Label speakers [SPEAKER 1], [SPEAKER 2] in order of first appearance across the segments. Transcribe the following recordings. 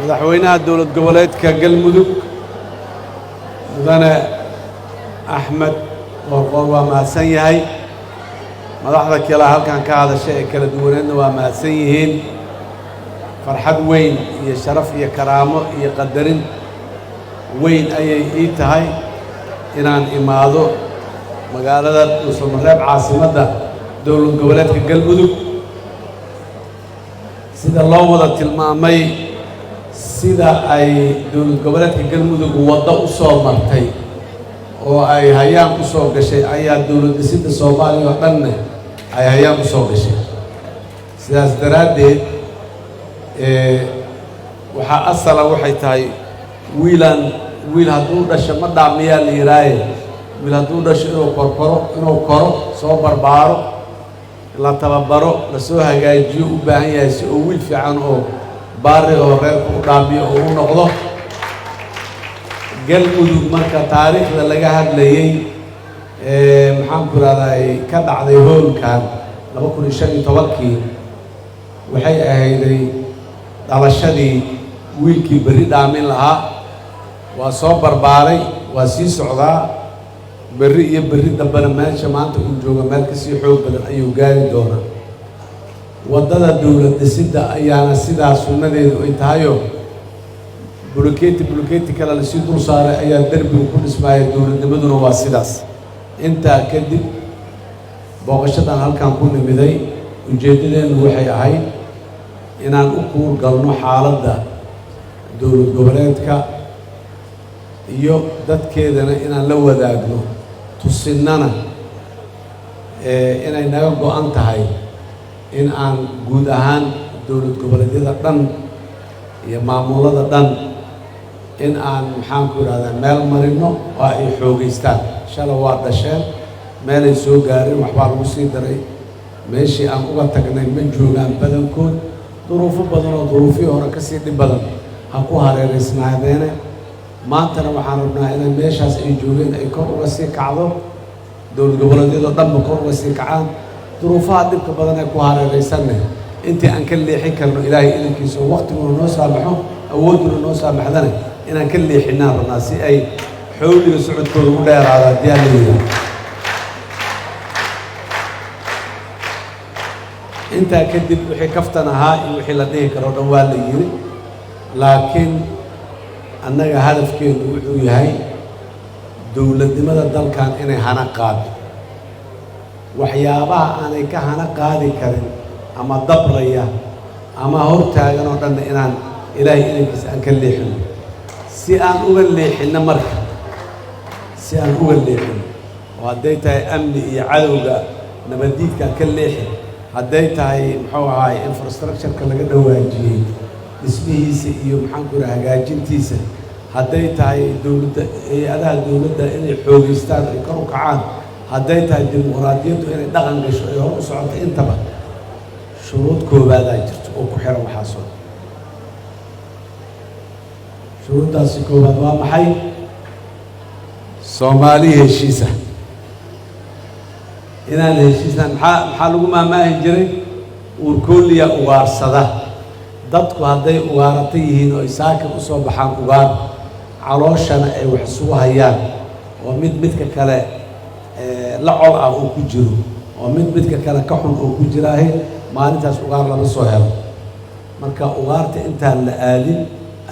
[SPEAKER 1] Madaxweynaha dowlad goboleedka Galmudug, Mudane Axmed Qoorqoor, waa mahadsan yahay. Madaxda kale halkan ka hadasha ee kala duwaneedna waa mahadsan yihiin. Farxad weyn iyo sharaf iyo karaamo iyo qadarin weyn ayay ii tahay inaan imaado magaalada Dhuusamareeb, caasimadda dowlad goboleedka Galmudug. Sida loo wada tilmaamay, sida ay dowlad goboleedka Galmudug waddo u soo martay oo ay hayaan ku soo gashay, ayaa dowlad dhisidda Soomaaliya oo dhanne ay hayaan ku soo gashay. Sidaas daraaddeed, waxaa asala waxay tahay, wiilaan wiil hadduu dhasho ma dhaamiyaa la yidhaaye, wiil hadduu dhasho inuu korkoro, inuu koro, soo barbaaro, la tababaro, lasoo hagaajiyo u baahan yahay, si uu wiil fiican oo baari oo reerka u dhaamiyo oo u noqdo. Galmudug marka taariikhda laga hadlayey, maxaan ku rahday, ka dhacday hoolkan 2015-kii, waxay ahayday dhalashadii wiilkii berri dhaamin lahaa. Waa soo barbaaray, waa sii socdaa. Berri iyo berri dambena meesha maanta uu joogo meel kasii xoog badan ayuu gaari doonaa. Waddada dowlad dhisidda ayaana sidaa sunnadeedu ay tahayo, buloketi buloketi kale lasii dul saaray ayaa derbigu ku dhismaaya. Dowladnimaduna waa sidaas. Intaa kadib, booqashadan halkan ku nimiday ujeeddadeennu waxay ahayd inaan u kuur galno xaaladda dowlad goboleedka iyo dadkeedana, inaan la wadaagno, tusinnana inay naga go-an tahay in aan guud ahaan dowlad goboleedyada dhan iyo maamulada dhan in aan, maxaan ku idhahdaa, meel marino oo ay xoogeystaan. Shala waa dhasheen, meelay soo gaareen, waxbaa lagu sii daray. Meeshii aan uga tagnay ma joogaan badankood. Duruufo badan oo duruufihii hore kasii dhib badan ha ku hareereysnaadeene, maantana waxaan rabnaa inay meeshaas ay joogeen ay kor uga sii kacdo, dowlad goboleedyadoo dhanba kor uga sii kacaan. Duruufaha dhibka badan ee ku hareereysanne intii aan ka leexin karno, Ilaahay idankiisa, oo waqtiguna noo saamaxo, awoodduna noo saamaxdana, inaan ka leexinaan rabnaa, si ay xowliga socodkooda u dheeraada, haddii aan la yidhaahdo. Intaa kadib, wixii kaftan ahaa iyo wixii la dhihi karo o dhan waa la yiri, laakiin annaga hadafkeenu wuxuu yahay dowladnimada dalkan inay hana qaado. Waxyaabaha aanay ka hana qaadi karin ama dabraya ama hortaagan oo dhanna inaan, Ilaahay idankiisa, aan ka leexino. Si aan uga leexinno marka, si aan uga leexino, oo hadday tahay amni iyo cadowga nabaddiidka ka leexin, hadday tahay, muxuu ahaay, infrastructure-ka laga dhawaajiyey dhismihiisa iyo, maxaan ku raha, hagaajintiisa, hadday tahay dowladda, hay-adaha dowladda inay xoogeystaan, ay kor u kacaan, hadday tahay dimuqraadiyaddu inay dhaqan gasho, ay hor u socoto, intaba shuruud koobaadaa jirto oo ku xiran waxaasoo. Shuruuddaasi koowaad waa maxay? Soomaali heshiisa. Inaan heshiisna, maxaa lagu maahmaahi jiray? Uurkooliya ugaarsada. Dadku hadday ugaarata yihiin oo ay saaka u soo baxaan ugaar, calooshana ay wax isugu hayaan, oo mid midka kale la col ah uu ku jiro, oo mid midka kale ka xun uu ku jiraahe, maalintaas ugaar lama soo helo. Marka ugaarta intaan la aadin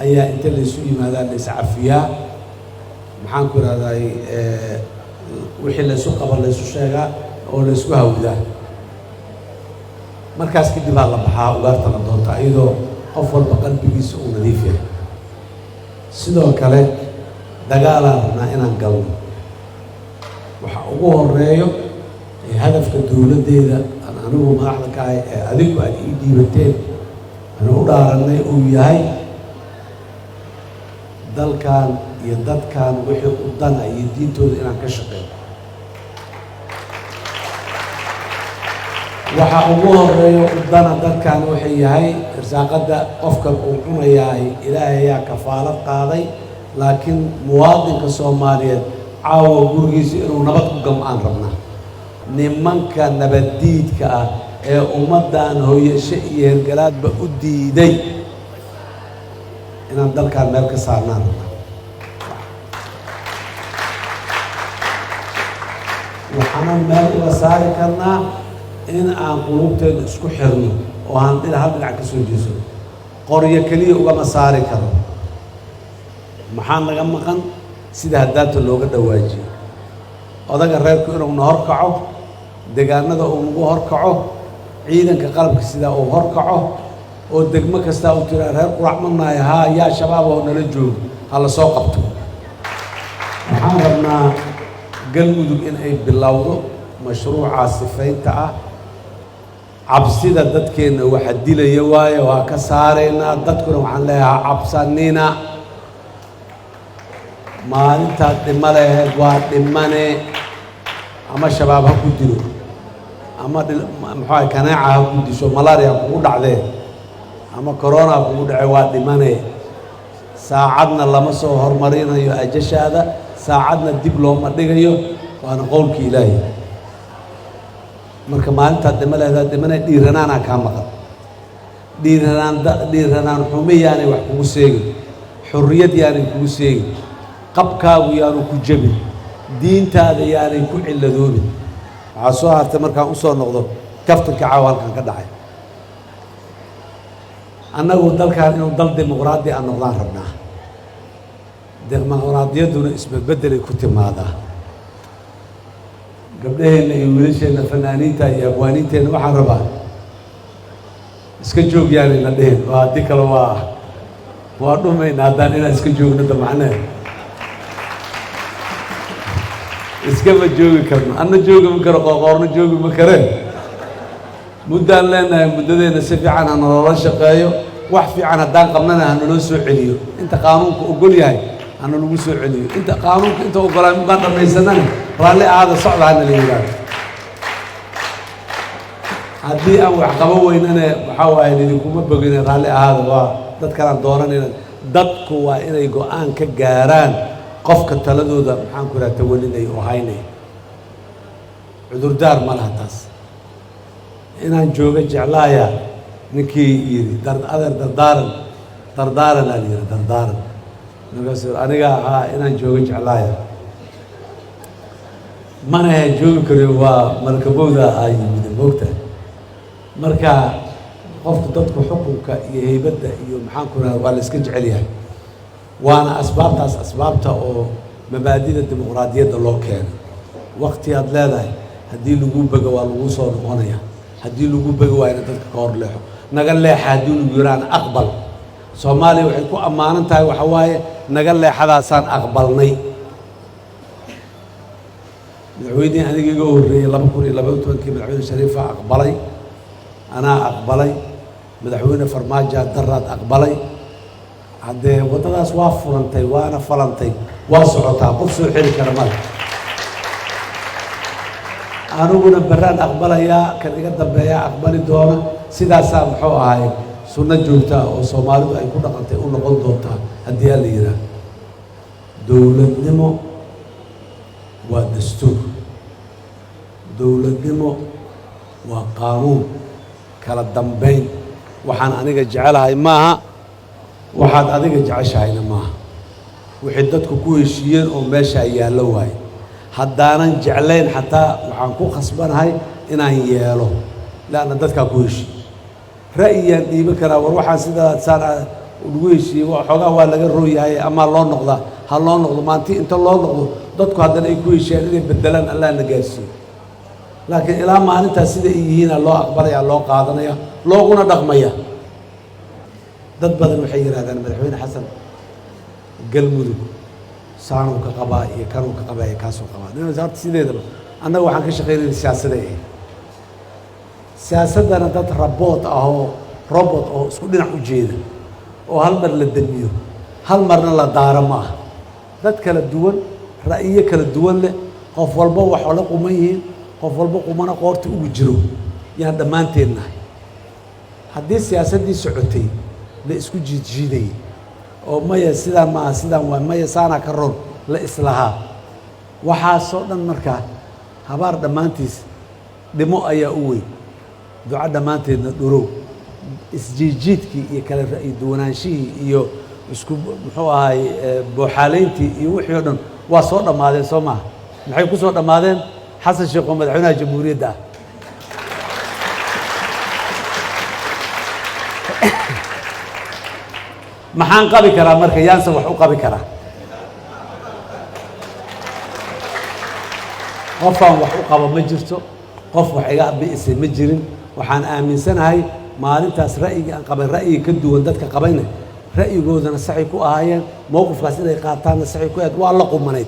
[SPEAKER 1] ayaa inta laysu yimaadaa la iscafiyaa, maxaan ku ihahday, wixii laysu qabo laysu sheegaa oo laysku hawdaa. Markaas kadib aa la baxaa ugaarta la doontaa, iyadoo qof walba qalbigiisa uu nadiif yahay. Sidoo kale, dagaalaan rabnaa inaan galno. Waxa ugu horeeyo ee hadafka dowladdeeda aan anigu madaxda ka ahay, ee adigu aad ii dhiibateen, aan u dhaarannay, uu yahay dalkan iyo dadkan wixii u dana iyo diintooda inaan ka shaqeeyo. Waxa ugu horeeyo u dana dadkan waxay yahay irsaaqadda qofkan uu cunayaay, Ilaahay ayaa kafaalad qaaday, laakiin muwaadinka Soomaaliyeed caawa gurigiisa inuu nabad ku gam-aan rabnaa. Nimanka nabaddiidka ah ee ummaddan hooyasho iyo hergalaadba u diiday. Inaan dalkan meel ka saarnaan rabnaa. Waxaanan meel uga saari karnaa in aan qulubteenu isku xirno oo aan hal dhinac ka soo jeesano. Qoryo keliya ugama saari karo. Maxaa naga maqan? Sida haddaanta looga dhawaajiyo, odaga reerku inuu na horkaco, degaanada uu nagu horkaco, ciidanka qalabka sidaa uu horkaco, oo degmo kastaa uu tiraa, "Reer Qurac ma nahay? Haa, yaa Shabaab oo nala joogo? Ha la soo qabto." Waxaan rabnaa Galmudug in ay bilowdo mashruuca sifaynta ah. Cabsida dadkeenna waxa dilaya waayo, waa ka saaraynaa. Dadkuna waxaan leeyahay, ha cabsanina. Maalintaad dhimo laheed waa dhimane. Ama Shabaab ha ku dilo, ama muxuu kaneeca ha ku disho, malaria kugu dhacdee, ama corona kugu dhace, waa dhimane. Saacadna lama soo hormarinayo ajashaada, saacadna dib looma dhigayo, waana qowlkii Ilaahay. Marka maalintaad dhimo lehedaa dhimane. Dhiiranaanaa kaa maqan. Dhiiranaan, dhiiranaan xumi yaanay wax kugu seegin, xurriyad yaanay kugu seegin, qabkaagu yaanu ku jebin, diintaada yaanay ku cilladoobin. Waxaa soo hartay, markaan usoo noqdo kaftanka caawa halkan ka dhacay, annagu dalkan inuu dal dimuqraadi a noqdaan rabnaa. Dimuqraadiyadduna isbedbeddelay ku timaadaa. Gabdhaheenna iyo wiilasheenna fanaaniinta iyo abwaaniinteenna waxaan rabaa, iska joog yaanayna dhihin. Waa haddii kale waa dhumayna haddaan inaan iska joogno damacnee. Iskama joogi karno, anna joogi ma karo, Qoorqoorna joogi ma kareen. Muddaan leenahay, muddadeenna si fiican ha naloola shaqeeyo. Wax fiican haddaan qabnana ha naloo soo celiyo. Inta qaanuunka ogol yahay ha nalagu soo celiyo. Inta qaanuunka inta ogolaa mukaan dhammaysanana, raalli ahaada, socda hana la yidhaahdo. Haddii aan wax qaban weynane, waxaa waaye, idinkuma bogine, raalli ahaada, waa dad kalaan dooranayna. Dadku waa inay go-aan ka gaaraan qofka taladooda, maxaan ku idhaha, tawalinaya oo haynaya. Cudurdaar ma laha taas. Inaan jooga jeclaaya ninkii yidhi, adeer, dardaaran, dardaaranaa la yidhi, dardaaran. Markaasuu, "Aniga ahaa inaan joogo jeclaaya, mana he joogi kariyo, waa markabowda aa yimid." Moogta, marka qofku, dadku xukunka iyo heybadda iyo, maxaan ku rahda, waa la iska jecel yahay. Waana asbaabtaas asbaabta oo mabaadida dimuqraadiyadda loo keenay. Wakti aad leedahay, haddii lagu bego waa lagu soo noqonaya, haddii lagu begi waayna dadka ka hor leexo. Naga leexa haddii lagu yiraana, aqbal. Soomaaliya waxay ku ammaanan tahay waxa waaye, naga leexadaasaan aqbalnay. Madaxweynihii aniga iga horreeyey 2012-kii, Madaxweyne Shariifa aqbalay, anaa aqbalay, Madaxweyne Farmaajo daraad aqbalay. Haddee waddadaas waa furantay, waana falantay, waa socotaa, qof soo xeli kara male. Aniguna berraan aqbalayaa, kan iga dambeeyaa aqbali doona. Sidaasaa, muxuu ahay, sunno joogtaa oo Soomaalidu ay ku dhaqantay u noqon doontaa haddii alla yidhaah. Dowladnimo waa dastuur, dowladnimo waa qaanuun, kala dambeyn. Waxaan aniga jecelahay maaha, waxaad adiga jeceshahayna maaha. Wixii dadku ku heshiiyeen oo meeshaa yaallo waaye. Haddaanan jeclayn xataa, waxaan ku khasbanahay inaan yeelo, leanna dadkaa ku heshiiye. Ra'yiyaan dhiiban karaa, war waxaan sidaa saan lagu heshiiyey, xoogaa waa laga rooyahay, amaa loo noqdaa? Ha loo noqdo. Maanti inta loo noqdo dadku haddana ay ku heshiiyaan inay bedelaan, Allah na gaarsiiyo. Laakiin ilaa maalintaas sida ay yihiina loo aqbalaya, loo qaadanaya, looguna dhaqmaya. Dad badan waxay yidhahdaan, Madaxweyne Xasan Galmudug saanuu ka qabaa iyo kanuu ka qabaa iyo kaasuu qabaa. Horta sideedaba annaga waxaan ka shaqaynayna siyaasaday ahayd. Siyaasaddana dad robot ah oo robot oo isku dhinac u jeeda oo hal mar la damiyo, hal marna la daaro ma aha. Dad kala duwan, ra'yiyo kala duwan leh, qof walba wax la quman yihiin, qof walba qumana qoorta ugu jiro, yaan dhammaanteen nahay. Haddii siyaasaddii socotay la isku jiidjiidayay oo maya sidaan maaha, sidaan waa, maya saanaa ka roon la islahaa, waxaasoo dhan markaa habaar dhammaantiis dhimo ayaa u weyn, duco dhammaanteedna dhurow. Isjiidjiidkii iyo kala ra'yi duwanaanshihii iyo Isku muxuu ahay booxaaleyntii iyo wixii o dhan waa soo dhammaadeen, soo maaha? Maxay ku soo dhammaadeen? Xasan Sheekh oo madaxweynaha jamhuuriyadda ah. Maxaan qabi karaa marka? Yaanse wax u qabi karaa? Qofaan wax u qabo ma jirto, qof wax iga bi'isay ma jirin. Waxaan aaminsanahay maalintaas ra'yiga aan qabay ra'yiga ka duwan dadka qabayna, ra'yigoodana saxay ku ahaayeen, mowqifkaas inay qaataanna saxay ku ahayd, waa la qumanayd.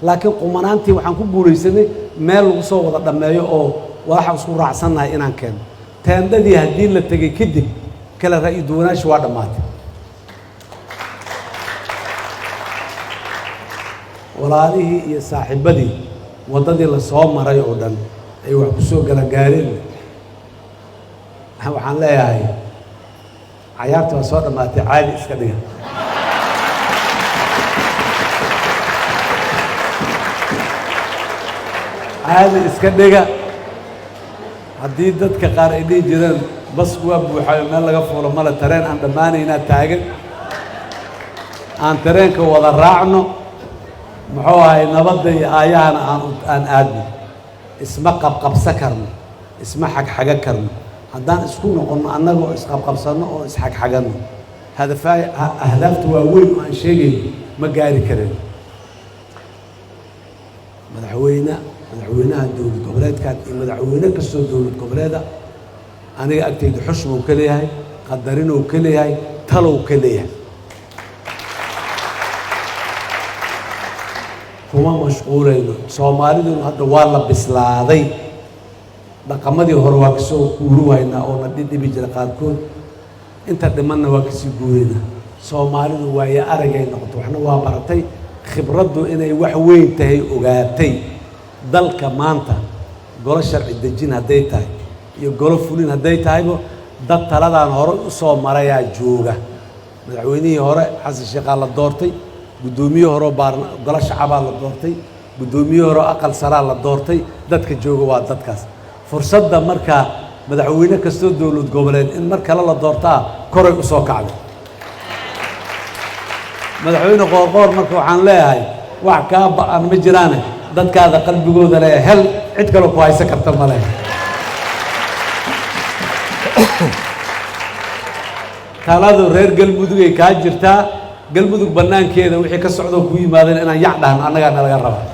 [SPEAKER 1] Laakiin qumanaantii waxaan ku guulaysanay meel lagu soo wada dhammeeyo oo walaxa isku raacsannahay inaan keeno. Teendhadii haddii la tegey kadib, kala ra'yi duwanaashi waa dhammaatay. Walaalihii iyo saaxiibadii waddadii la soo maray oo dhan ay wax ku soo gala gaareen, waxaan leeyahay cayaarta waa soo dhammaatay, caadi iska dhiga. Caadi iska dhiga. Haddii dadka qaar ay dhihi jireen basku waa buuxayo, meel laga fuulo male, tareen aan dhammaanaynaa taagan, aan tareenka wada raacno, muxuu ahay, nabadda iyo aayahana aan aadno. Isma qabqabsa karno, isma xagxaga karno. Haddaan isku noqonno annaga oo isqabqabsanno oo isxagxaganno, hadafaa ahdaafta waaweyn oo aan sheegayno ma gaari kareen. Madaxweyne, madaxweynaha dowlad goboleedkan iyo madaxweyne kastoo dowlad goboleeda aniga agtayda xushmou ka leeyahay, qadarinuu ka leeyahay, talow ka leeyahay. Kuma mashquulayno. Soomaaliduna hadda waa la bislaaday. Dhaqamadii hore waa kasoo guuri waynaa oo na dhidhibi jira qaarkood, inta dhimanna waa kasii guuraynaa. Soomaalidu waayo aragay noqoto, waxna waa baratay, khibraddu inay wax weyn tahay ogaatay. Dalka maanta golo sharci dejin hadday tahay iyo golo fulin hadday tahayba, dad taladan hore u soo marayaa jooga. Madaxweynihii hore Xasan Sheekhaa la doortay, guddoomiye horeo baar golo shacabaa la doortay, guddoomiye horeo aqal saraa la doortay. Dadka jooga waa dadkaas. Fursadda markaa madaxweyne kastoo dowlad goboleed in mar kale la doortaa koray u soo kacday. Madaxweyne Qoorqoor marka waxaan leeyahay, wax kaa ba-an ma jiraane, dadkaada qalbigooda le hel, cid kaloo ku haysan karta ma leh. Taladu reer Galmudugay kaa jirtaa. Galmudug bannaankeeda wixii ka socdoo ku yimaadeen inaan yac dhahno annagaa nalaga rabaa.